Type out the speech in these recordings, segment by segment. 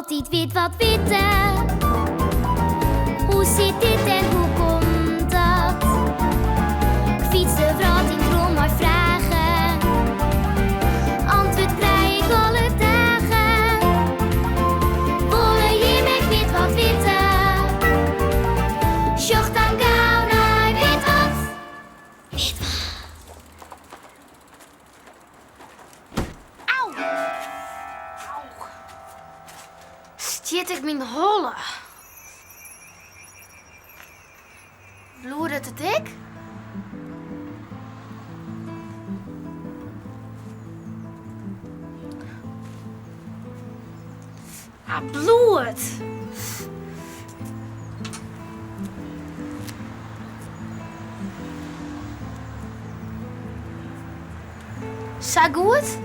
altyd wit wat witte. Hoe sit dit en hoe komt dat? Ik fyts de wrâld yn rûn mei fragen. Antwurd krij ik alle dagen. Wolle jim ek wit wat witte? Sjoch dan gau nei Wit wat! Wit wat! Au! Au! Stjit ik myn holle. Bloedet it ek? Ah, bloed! Sa goed?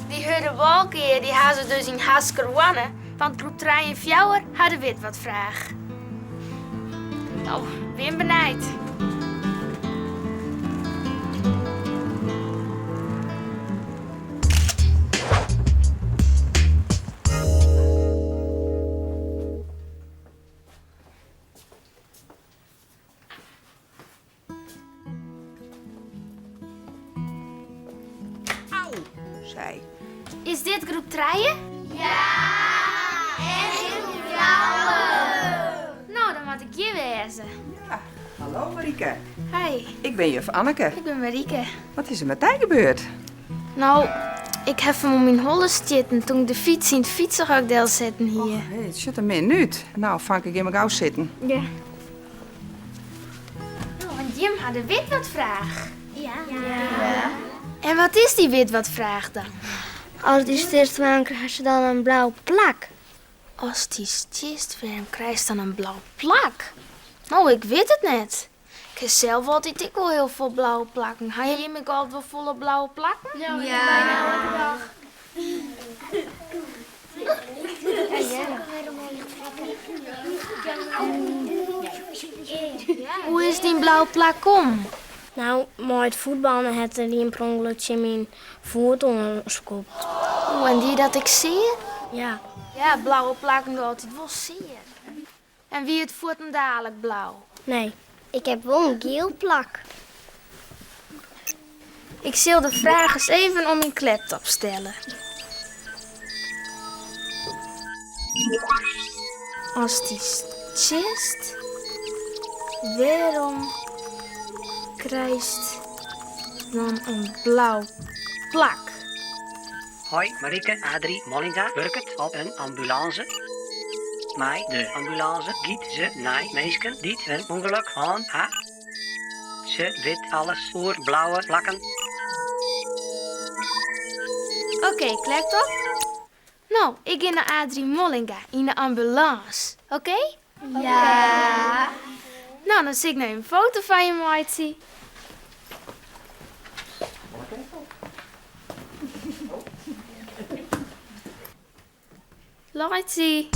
Dy hurde wâlkear dy ha se dus yn Haskerhoarne, want groep trije en fjouwer ha de wit wat fraach. No, bin benijd. Au, sei. Is dit groep trije? Ja, en groep fjouwer. No, dan moat ik hjir wêze. Ja, hallo Marieke. Hi. Ik bin juf Anneke. Ik bin Marieke. Wat is der mei dy gebeurd? No, ik haw him oan myn holle stjitten toen ik de fyts yn it fytsehok delsetten hie. Och, hé, it sjocht der min út. No, fanke, gean mar gau sitten. Ja. No, want jim ha de wit-wat-fraach. Ja. En wat is dy wit-wat-fraach dan? As dy stjitst, wêrom krijst dan in blau plak? As dy stjitst, wêrom krijst dan in blau plak? No, ik wit it net. Ik ha sels altyd ek wol hiel folle blauwe plakken. Ha jim ek altyd wol folle blauwe plakken? Ja, bijna elke dag. Hoe is dyn blauwe plak kommen? No, mei it fuotballen hat der ien per ûngelok tsjin myn foet oanskopt. Oeh, en die dat ek sear? Ja. Ja, blauwe plakken dogge altyd wol sear. En wie it fuortendalik blau? Nee, ik heb wol in giel plak. Ik sil de fraach ris even oan myn kleptop stelle. As dy stjitst, wêrom krijst dan in blau plak? Hoi Marieke, Adrie Mollinga wurket op in ambulânse. Mei de ambulânse giet se nei minsken dy't in ûngelok hân ha. Se wit alles oer blauwe plakken. Oké, kleptop. No, ik gean nei Adrie Mollinga yn de ambulânse, oké? Ja. No, dan sil ik noch even in foto fan je meitsje. Laitsje.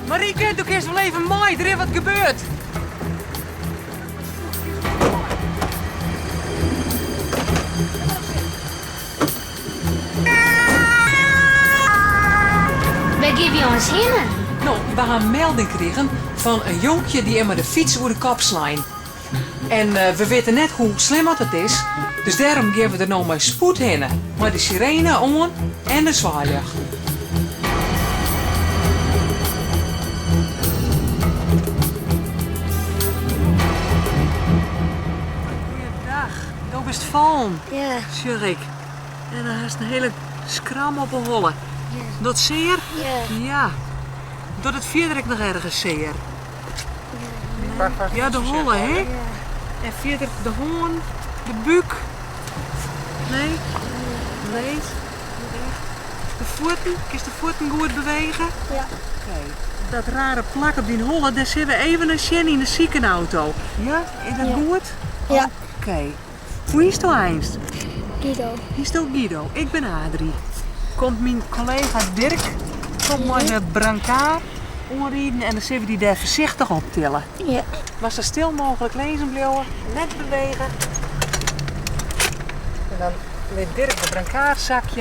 Marieke, do kinst wol even mei, der is wat gebeurd. Wêr gean wy eins hinne? No, we ha in melding krigen fan in jonkje dy't him mei de fyts oer de kop slein. En we witte net hoe slim oft it is, dus dêrom gean we der no mei spoed hinne, mei de sirene oan en de swaailjochten. Goeiedag, do bist fallen, Ja. sjoch ik. En dan hast in hiele skram op 'e holle. Docht sear? Ja. Ja. Docht it fierder ek noch ergens sear? Ja, de holle, hè? En fierder de hân, de búk. Nee? Nee? Net echt. De fuotten? Kinst de fuotten goed bewege? Ja. Oké. Dat rare plak op dyn holle, dêr sille we even nei sjen yn de sikenauto. Ja, is dat goed? Ja. Oké. Hoe hietsto eins? Guido. Hietsto Guido? Ik bin Adrie. Komt myn kollega Dirk komt mei de brancard oanriden en dan sille we dy dêr foarsichtich optille. Ja. Mar sa stil mooglik lizzen bliuwe, net bewege. En dan lit Dirk de brancard sakje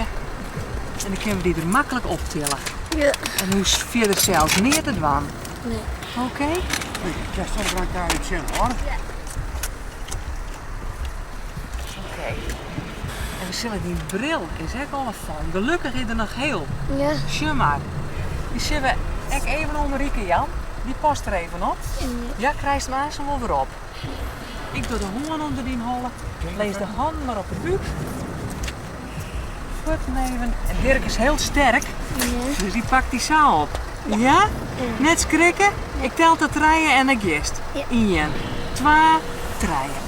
en dan kinne we dy der maklik optille. Ja. En hoechst fierder sels neat te dwaan. Nee. Oké? Kinst de brancard út tsjin hoor. Oké. En we sille dyn bril is ek al fan. Gelokkich is er noch hiel. Ja. Sjoch mar. Dy sille we ek even oan Marieke jaan. Dy past der even op. Ja, krijst hem aansens wol wer op. Ik doch de hân ûnder dyn holle. Lis de hannen mar op de búk. Fuotten even. En Dirk is hiel sterk. Dus dy pakt dy sa op. Ja? Net skrikke. Ik tel ta trije en dan giest. Ja. Ien, twa, trije.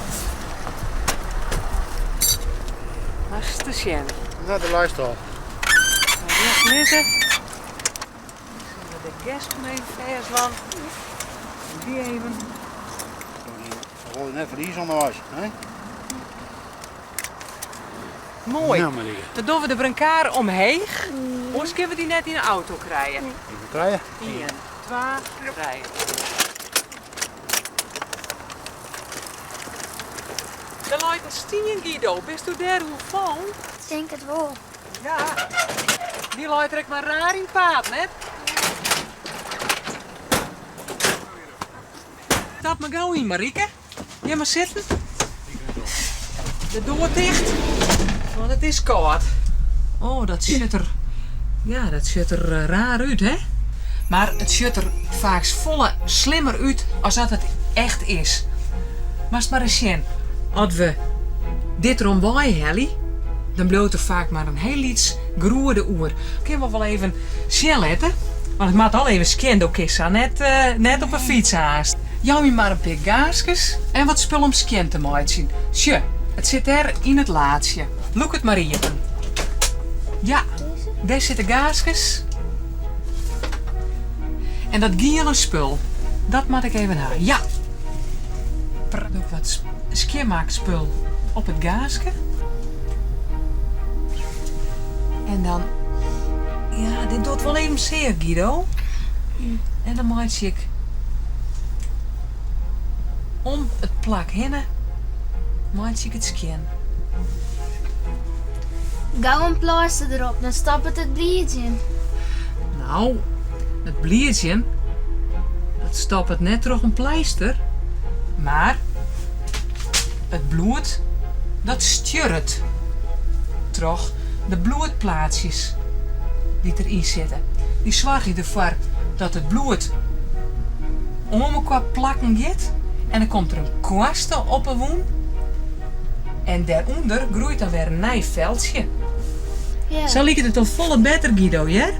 Moatst te sjen. Nou, de luister al. Rjocht lizze. Sille we de gespen even fêstdwaan. En dy even. We wollen net ferlieze ûnderweis, hè? Moai. Nou, Marieke. Dan dogge we de brancard omheech. Oars kinne we dy net yn de auto krije. Even trije. Ien, twa, trije. Der leit in stien, Guido. Bisto dêr oer fallen? Ik tink it wol. Ja. Dy leit der ek mar raar yn 't paad, net? Stap mar gau yn, Marieke. Gean mar sitten. De doar ticht, want it is kâld. Oh, dat sjocht der, ja, dat sjocht der eh, raar út, hè? Mar it sjocht der faaks folle slimmer út as dat it echt is. Moatst mar ris sjen, as we dit derom wei helje, dan bliuwt der faak mar in hiel lyts groede oer. Kinne we wol even sjen litte, want it moat al even skjin, do kinst sa net, eh, net op 'e fyts haast. Jou my mar in pear gaaskes en wat spul om skjin te meitsjen. Sjoch, it sit dêr yn it laadsje. Lûk it mar iepen. Ja, dêr sitte gaaskes. En dat giele spul, dat moat ik even ha. Ja. Doe ik wat skjinmakspul op it gaaske. En dan, ja, dit docht wol even sear, Guido. En dan meitsje ik om it plak hinne, meitsje ik it skjin. Gau in pleister derop, dan stoppet it bliedzjen. Nou, it bliedzjen, dat stoppet net troch in pleister, mar it bloed, dat stjurret troch de bloedplaatsjes dy't deryn sitte. Dy soargje derfoar dat it bloed oan mekoar plakken giet en dan komt der in koarste op 'e wûn en dêrûnder groeit dan wer in nij feltsje. Ja. Sa liket it al folle better, Guido, hear?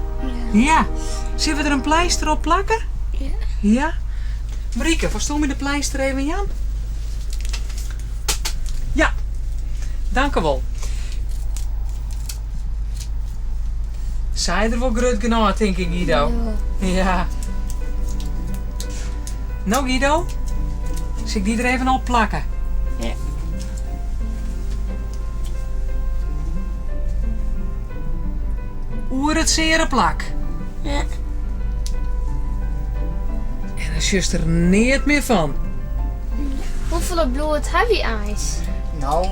Ja. Ja. Sille we der in pleister op plakke? Ja. Ja. Marieke, wolsto my de pleister even jaan? Ja. Dankewol. Sa is er wol grut genôch, tink ik, Guido. Ja. No, Guido, sil ik dy der even op plakke? Ja. Oer it seare plak. Ja. En dan sjochst der neat mear fan. Hoefolle bloed ha wy eins? Nou,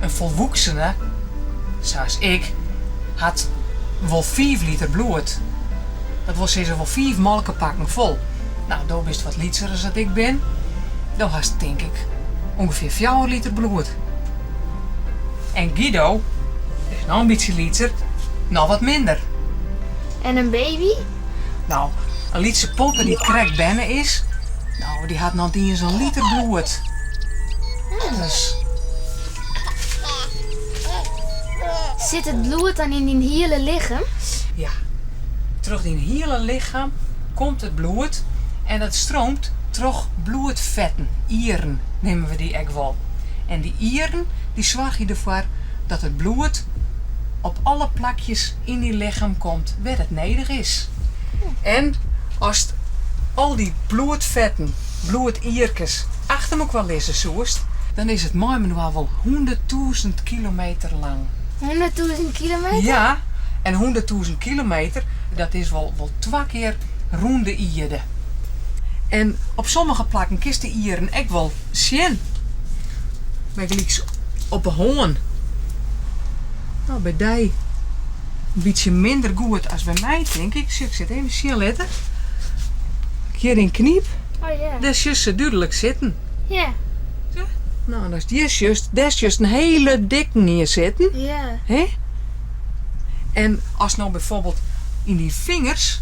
in folwoeksene, sa as ik, hat wol 5 liter bloed. Dat wol sizze wol 5 molkepakken fol. Nou, do bist wat lytser as dat ik bin. Do hast, tink ik, ûngefear 4 liter bloed. En Guido is noch in bytsje lytser, noch wat minder. En in baby? Nou, in lytse poppe dy't krekt berne is, nou, dy hat noch net iens in liter bloed. Dus Sit it bloed dan yn dyn hiele lichem? Ja, troch dyn hiele lichem komt it bloed en dat streamt troch bloedfetten, ieren neame we dy ek wol. En dy ieren dy soargje derfoar dat it bloed op alle plakjes yn dyn lichem komt wêr't it nedich is. En Ast al dy bloedfetten, bloedierkes, achter mekoar lizze soest, dan is it mei-inoar wol hûnderttûzen kilometer lang. Hûnderttûzen kilometer? Ja, en hûnderttûzen kilometer, dat is wol wol twa kear rûn de ierde. En op sommige plakken kinst de ieren ek wol sjen. Bygelyks op 'e hân. No, by dy in bytsje minder goed as by my, tink ik. Sjoch, ik sil it even sjen litte. Hjir yn knyp, Oh ja. dêr sjochst se dúdlik sitten. Ja. No, en ast hjir sjochst, dêr sjochst in hiele dikken yn sitten. Ja. Hè? En ast no byfoarbyld yn dyn fingers,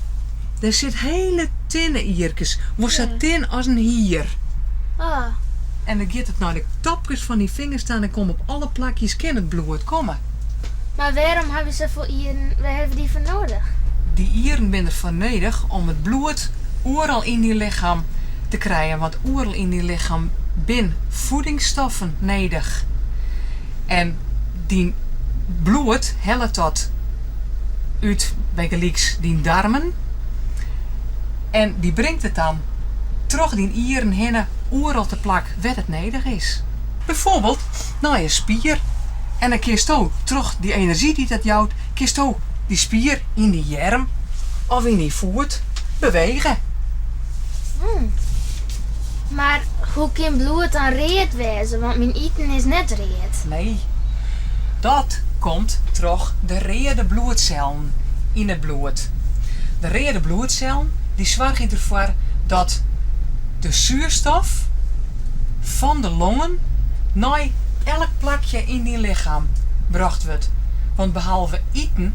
dêr sit hiele tinne ierkes, wol sa tin as in hier. Oh. En dan giet it nei de topkes fan dyn fingers ta en dan komt op alle plakjes kin it bloed komme. Mar wêrom hawwe wy safolle ieren, wêr hawwe wy dy foar nedich? Dy ieren binne der foar nedich om it bloed oeral yn dyn lichem te krijen, want oeral yn dyn lichem bin voedingsstoffen nedich. En dyn bloed hellet dat út bygelyks dyn darmen en dy bringt it dan troch dyn ieren hinne oeral te plak wêr't it nedich is. Byfoarbyld nei in spier en dan kinsto troch dy enerzjy dy't dat jout, kinsto dy spier yn dyn earm of yn dyn foet bewege. Mar hoe kin bloed dan read wêze, want myn iten is net read? Nee, dat komt troch de reade bloedsellen yn it bloed. De reade bloedsellen dy soargje derfoar dat de suerstof fan de longen nei elk plakje yn dyn lichem brocht wurdt. Want behalve iten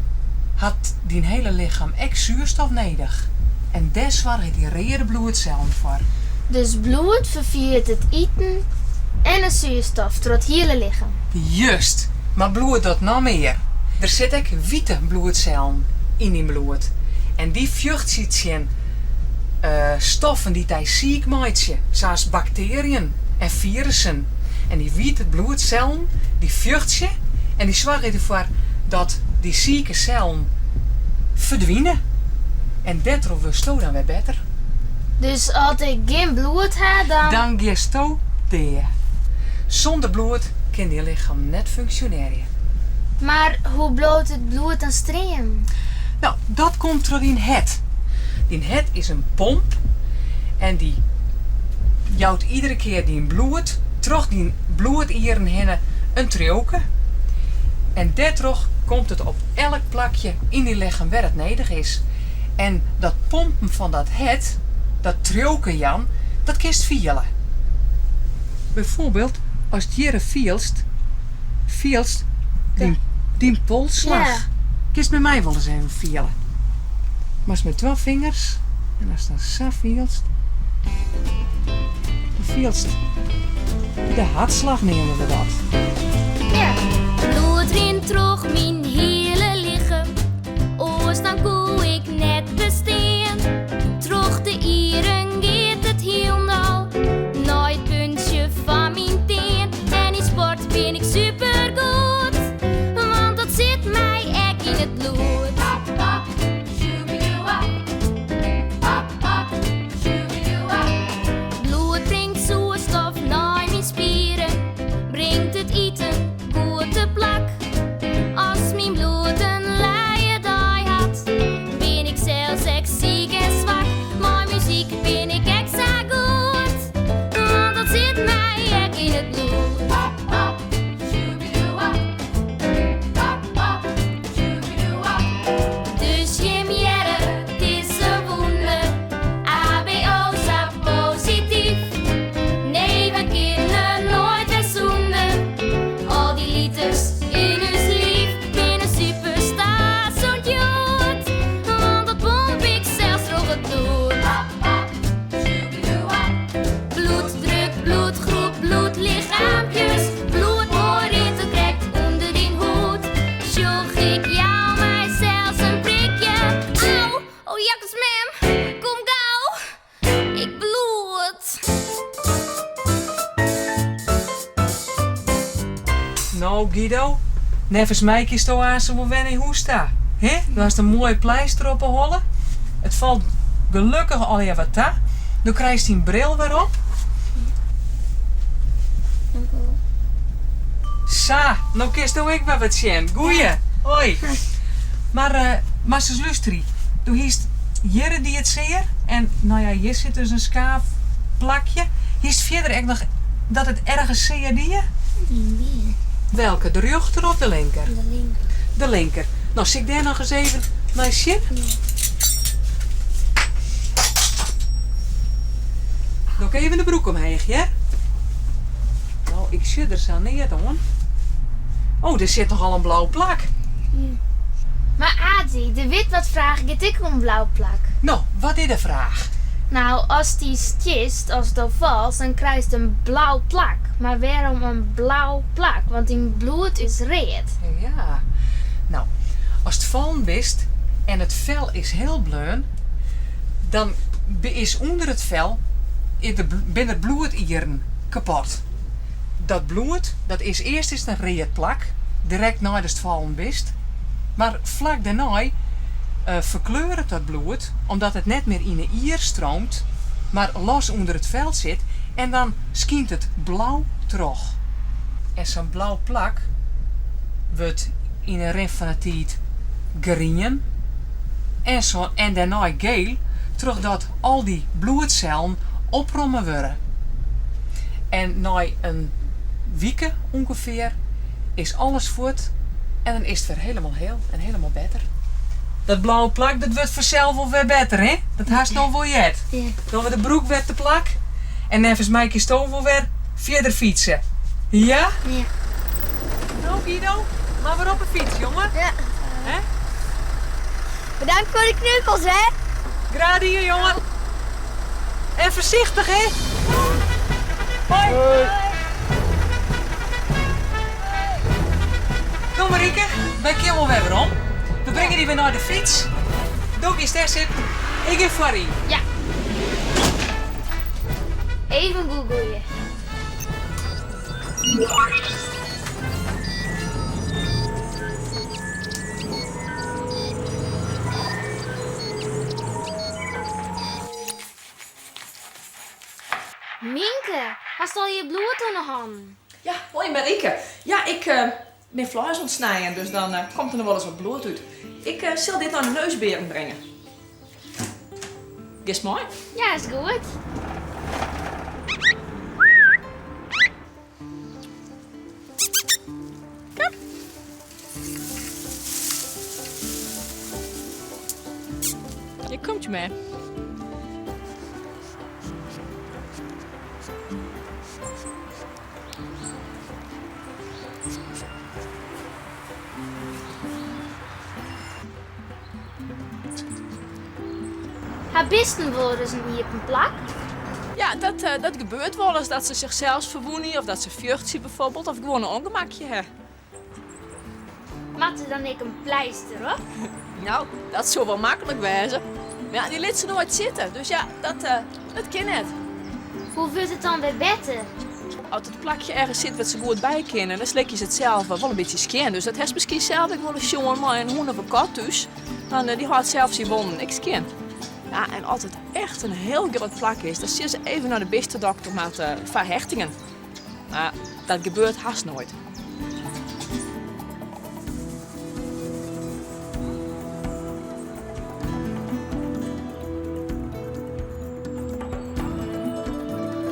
hat dyn hiele lichem ek suerstof nedich. En dêr soargje dy reade bloedsellen foar. Dus bloed ferfiert it iten en de suerstof troch it hiele lichem. Just, mar bloed docht noch mear. Der sit ek wite bloedsellen yn dyn bloed en dy fjochtsje tsjin stoffen dy't dy siik meitsje, sa as baktearjen en firussen. En dy wite bloedsellen dy fjochtsje en dy soargje derfoar dat dy sike sellen ferdwine en dêrtroch wurdsto dan wer better. Dus as ik gjin bloed ha, dan. Dan giesto dea. Sûnder bloed kin dyn lichem net funksjonearje. Mar hoe bliuwt it bloed dan streamen? No, dat komt troch dyn hert. Dyn hert is in pomp en dy jout iedere kear dyn bloed troch dyn bloedieren hinne in triuwke. En dêrtroch komt it op elk plakje yn dyn lichem wêr it nedich is. En dat pompen fan dat hert, dat triuwke jaan, dat kinst fiele. Byfoarbyld, ast hjirre fielst, fielst dyn, dyn polsslach. Ja. Kinst by my wolris even fiele. Moatst mei twa fingers en ast dan sa fielst, dan fielst de hartslach neame we dat. Ja. Bloed rint troch myn hiele lichem, oars dan koe ik net bestean. Troch de ieren giet it hielendal nei it puntsje fan myn tean. En yn sport bin ik supergoed, want dat sit my ek yn it bloed. Bloed bringt soerstof nei myn spieren, bringt it iten goed te plak. As myn bloed in luie dei hat, bin ik sels ek siik en swak. Mei muzyk bin ik ek sa goed, want dat sit my ek yn it bloed. Dus jim hearre, it is in wûnder, ABO sa posityf. Nee, wy kinne noait wer sûnder al dy liters yn ús liif. Bin in superstar sûnt hjoed, want dat pomp ik sels troch it bloed. Bloeddruk, bloedgroep, bloedlichaampjes, bloed moai rint it krekt ûnder dyn hûd. Sjoch, ik jou mysels in prikje. Au, oh jakkes mem, kom gau, ik bloed. No Guido, neffens my kinsto aanst wol wer nei hûs ta. Hè? Do hast in moaie pleister op 'e holle. It falt gelokkich allegear wat ta. Do krijst dyn bril wer op. Sa, no kinsto ek wer wat sjen. Goeie. Hoi. Mar moatst ris lústerje. Do hiest hjirre die it sear en no ja, hjir sit dus in skaafplakje. Hiest fierder ek noch dat it ergens sear die? Nee. Welke, de rjochter of de linker? De linker. De linker. No, sil ik dêr noch ris even nei sjen? Ja. Doch ik even de broek omheech, hear. No, ik sjoch der sa neat oan. Oh, der sit nochal in blau plak. Mar Adrie, de witwatfraach giet ek oer in blau plak. No, wat is de fraach? No, ast dy stjitst, as do falst, dan krijst in blau plak. Mar wêrom in blau plak? Want dyn bloed is read. Ja. No, ast fallen bist en it fel is heel bleaun, dan is ûnder it fel binne der bloedieren kapot. Dat bloed, dat is earst is it in read plak, direkt neidatst fallen bist. Mar flak dêrnei ferkleuret dat bloed, omdat it net mear yn 'e ier streamt, mar los ûnder it fel sit en dan skynt it blau troch. En sa'n blau plak wurdt yn 'e rin fan 'e tiid grien en en dêrnei geel trochdat al dy bloedsellen opromme wurde. En nei in wike ûngefear is alles fuort en dan is it wer hielendal heel en hielendal better. Dat blauwe plak dat wurdt fansels wol wer better, hè? Dat hast no wol heard. Dan wurdt de broek wer te plak en neffens my kinsto wol wer fierder fytse. Ja? Ja. No Guido, mar wer op 'e fyts, jonge. Ja. Hè? Bedankt foar de knuffels, hè. Graach dien, jonge. En foarsichtich, hè. Hoi. No Marieke, wy kinne wol wer werom. We bringe dy wer nei de fyts. Do giest dêr sitten, ik gean foaryn. Ja. Even googleje. Minke, hast al je bloed oan 'e hannen? Ja, hoi Marieke. Ja, ik bin fleis oan it snijen, dus dan komt der noch wolris wat bloed út. Ik sil dit nei de neusbearen bringe. Giest mei? Ja, is goed. Kom. Hjir komt je mei. Ha bisten wolris in iepen plak? Ja, dat, eh, dat gebeurt wolris dat se sichsels ferwûnje of dat se fjochtsje bijvoorbeeld of gewoan in ûngemakje ha. Moat der dan ek in pleister op? Nou, dat soe wol maklik wêze. Mar ja, dy lit se noait sitte, dus ja, dat, eh, dat kin net. Hoe wurdt it dan wer better? As it plakje ergens sit wêr't se goed by kinne, dan slikje se it sels wol in bytsje skjin. Dus dat hast miskien sels ek wolris sjoen mei in hûn of in kat thús. Dan dy hâldt sels syn wonden ek skjin. Ja, en as it echt in hiel grut plak is, dan sille se even nei de bistedokter moatte foar hechtingen. Mar dat gebeurt hast noait.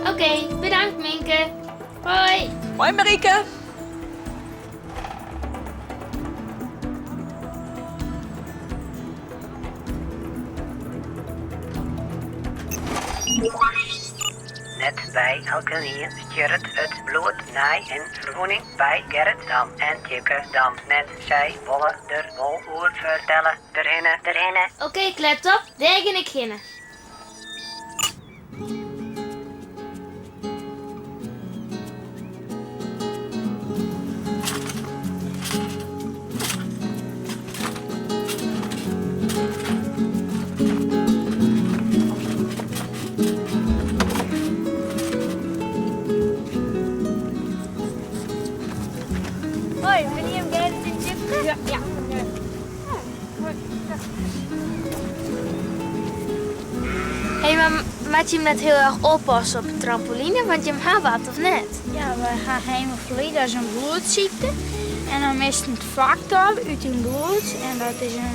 Oké, bedankt Minke. Hoi. Hoi Marieke. Net by elkenien stjurret it bloed nei in ferwûning by Gerrit Dam en Tjipke Dam net. Sy wolle der wol oer fertelle. Derhinne, derhinne. Oké, laptop, dêr gean ik hinne. Hoi, binne jim Gerrit en Tjipke? Ja. Ja. Hé, mar moat jim net hiel erch oppasse op de trampoline, want jim ha wat, of net? Ja, wy ha hemofilie, dat is in bloedsykte. En dan mist in faktor út dyn bloed en dat is in,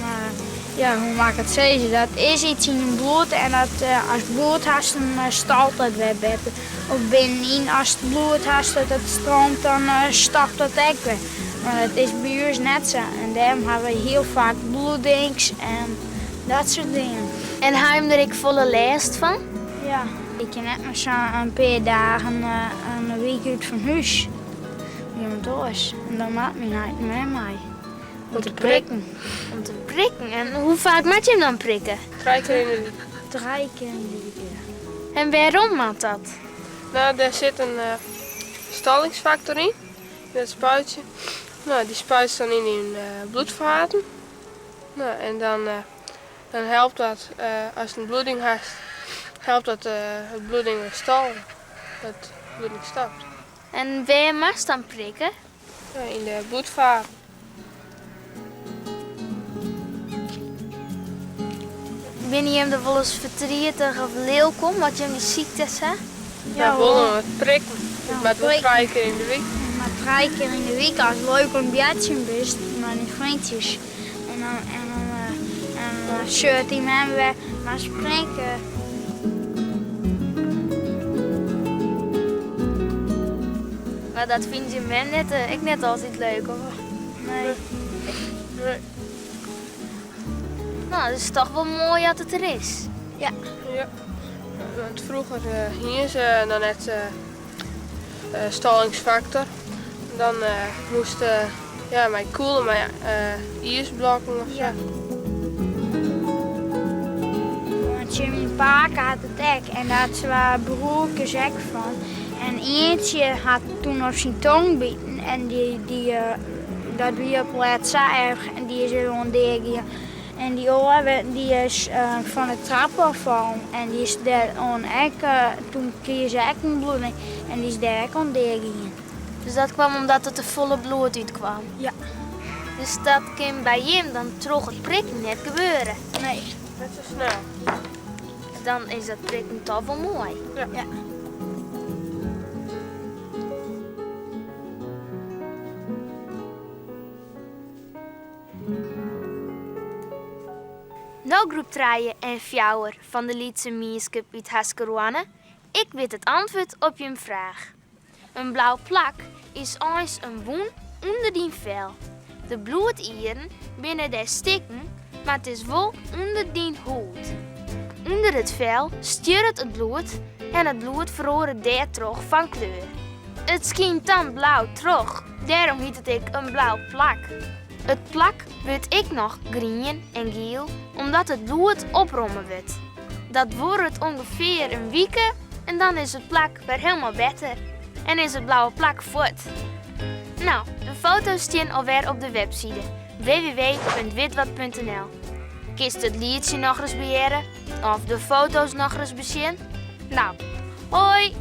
ja, hoe moat ik it sizze, dat is iets yn dyn bloed en dat ast bloed hast dan stolt dat wer better. Of binnenyn ast bloed hast dat dat streamt dan stopt dat ek wer. Mar dat is by ús net sa en dêrom ha wy hiel faak bloedings en dat soart dingen. En ha jim der ek folle lêst fan? Ja, ik kin net mar sa in pear dagen in wike út fan hús. By iemand oars. En dan moat myn heit en mem mei. Om te prikken. Om te prikken? En hoe faak moat jim dan prikke? Trije kear yn de wike. Trije kear yn de wike, ja. En wêrom moat dat? No, dêr sit in stollingsfaktor yn, yn dat spuitsje. No, dy spuitst dan yn dyn bloedfaten. No, en dan, dan helpt dat, ast in bloeding hast, helpt dat de bloeding wer stollen, dat de bloeding stopt. En wêr moatst dan prikke? Yn de bloedfaten. Binne jim der wolris fertrietich of lilk om as jim dy syktes ha? Ja, wol om it prikken. Ik moat wol trije kear yn de wike. Mar trije kear yn de wike ast leuk oan it boartsjen bist mei dyn freontsjes en dan en dan en dan seurt dyn mem wer moatst prikke. Mar dat fynt jim mem net, ek net altyd leuk, of? Nee. Nee. No, it is toch wol moai dat it der is. Ja. Ja. Want froeger hiene se noch net stollingsfaktor. Dan moast ja, mei koele mei iisblokken of sa. Want tsjin myn pake hat it ek en dêr hat twa broerkes ek fan. En ientsje hat toen op syn tong biten en dy, dy, dat wie op lêst sa erch en dy is der oan dea gien. En dy oare dy is fan de trap ôffallen en dy is dêr oan ek, toen krige se ek in bloeding en dy is dêr ek oan dea gien. Dus dat kwam omdat der te folle bloed útkwam? Ja. Dus dat kin by jim dan troch it prikken net gebeure? Nee. Net sa snel. Dan is dat prikken toch wol moai. Ja. Ja. No groep trije en fjouwer fan de lytse mienskip út Haskerhoarne, ik wit it antwurd op jim fraach. In blau plak is eins in wûn ûnder dyn fel. De bloedieren binne dêr stikken, mar it is wol ûnder dyn hûd. Under it fel stjurret it bloed en it bloed feroaret dêrtroch fan kleur. It skynt dan blau troch, dêrom hyt it ek in blau plak. It plak wurdt ek noch grien en giel omdat it bloed opromme wurdt. Dat duorret ûngefear in wike en dan is it plak wer helemaal better en is it blauwe plak fuort. No, de foto's stean alwer op de webside www.witwat.nl. Kinst it lietsje nochris behearre of de foto's nochris besjen. No, hoi!